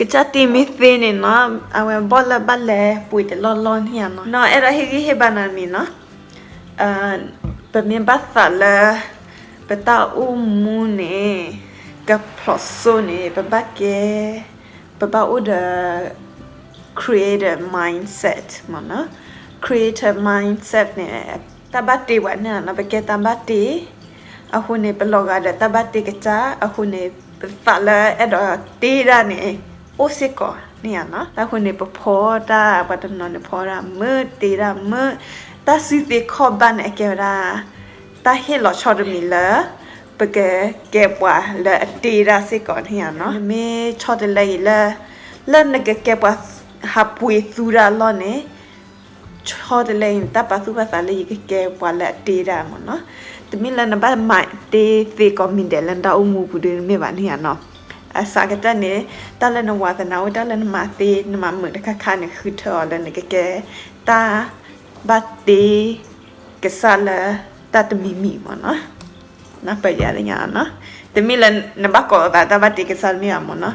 ကစၢ်တ့မ့ၢ်သ့န့ၣ်နီၤ, အဝဲဘီၣ်လၢဘၣ်လဲၤပှ့ၤတလီၢ်လီၢ်န့ၣ်ဧါနီၤ, နီၤအဲၣ်ဒိးဟ့ၣ်ဂံၢ်ဟ့ၣ်ဘါနၤမံၤနီၤ, ပမ့ၢ်ဘၣ်သးလၢ ပတၢ်အိၣ်မူန့ၣ် ကဖျိးစိန့ၣ် ပဘၣ်ကဲ ပဘၣ်အိၣ်ဒီး creative mindset မ့ၢ်နီၤ, creative mindset န့ၣ် တၢ်ဘၣ်တ့ပှၤန့ၣ်ဧါနီၤ, ပကဲတၢ်ဘၣ်တ့ အဃိန့ၣ် ပလီၤဂာ်ဒီးတၢ်ဘၣ်တ့ကစၢ်, အဃိန့ၣ် ပသးလၢအဲၣ်ဒိးတ့တၢ်န့ၣ် အိၣ်စ့ၢ်ကီးန့ၣ်ဧါနီၤ, အဃိန့ၣ် ပဖီတၢ် ပှၤတနီၤန့ၣ်ဖီတၢ်မုာ် တ့တၢ်မုာ်, တၢ်စုသ့ခီၣ်ဘၣ်န့ၣ် အကဲဝဲဒၣ် တၢ်ဟ့ၣ်လီၤဆီတမံၤလၢ ပကကဲပှၤလၢအတ့တၢ်စ့ၢ်ကီးန့ၣ်ဧါနီၤ, မ့ၢ်ဆီတလဲအံၤလၢ လၢနကကဲပှၤဟးပှ့ၤသူတၢ်အလီၢ်န့ၣ် ဆီတလဲအံၤ တၢ်ပာ်သူၣ်ပာ်သးလၢယကကဲပှၤလၢအတ့တၢ်မ့ၢ်နီၤ, တမ့ၢ်လၢနဘၣ်မၤတ့သ့ကိးမံၤဒဲးလၢနတၢ်အိၣ်မူပူၤဒုးမ့ၢ်ဘၣ်န့ၣ်ဧါနီၤ, အစးကတၢၢ်န့ၣ် တၢ်လၢနဝါသနာ်အိၣ် တၢ်လၢနမၤသ့ နမၤမုာ်တခါခါန့ၣ် ဃုထၢအီၤလၢနကကဲ တၢ်ဘၣ်တ့ကစၢ်လၢတၢ်တမံၤမံၤမ့ၢ်နီၤ, နၢ်ပၢၢ်ယၤလၢညါနီၤ, တမ့ၢ်လၢနဘၣ်ကိးအသးတၢ်ဘၣ်တ့ကစၢ်တမ့ၢ်ဘၣ်မ့ၢ်နီၤ,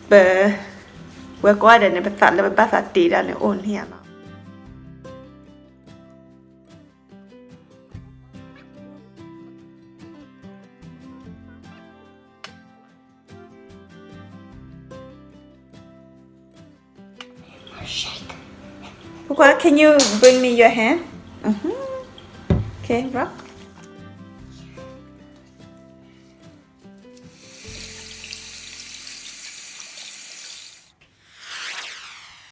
ပ ဝဲကိးဂၤဒဲးန့ၣ် ပသးလၢပဘၣ်သးတ့တၢ်န့ၣ်အိၣ်န့ၣ်ဧါနီၤ. Pukwa, can you bring me your hand? Mm-hmm. Okay, rub.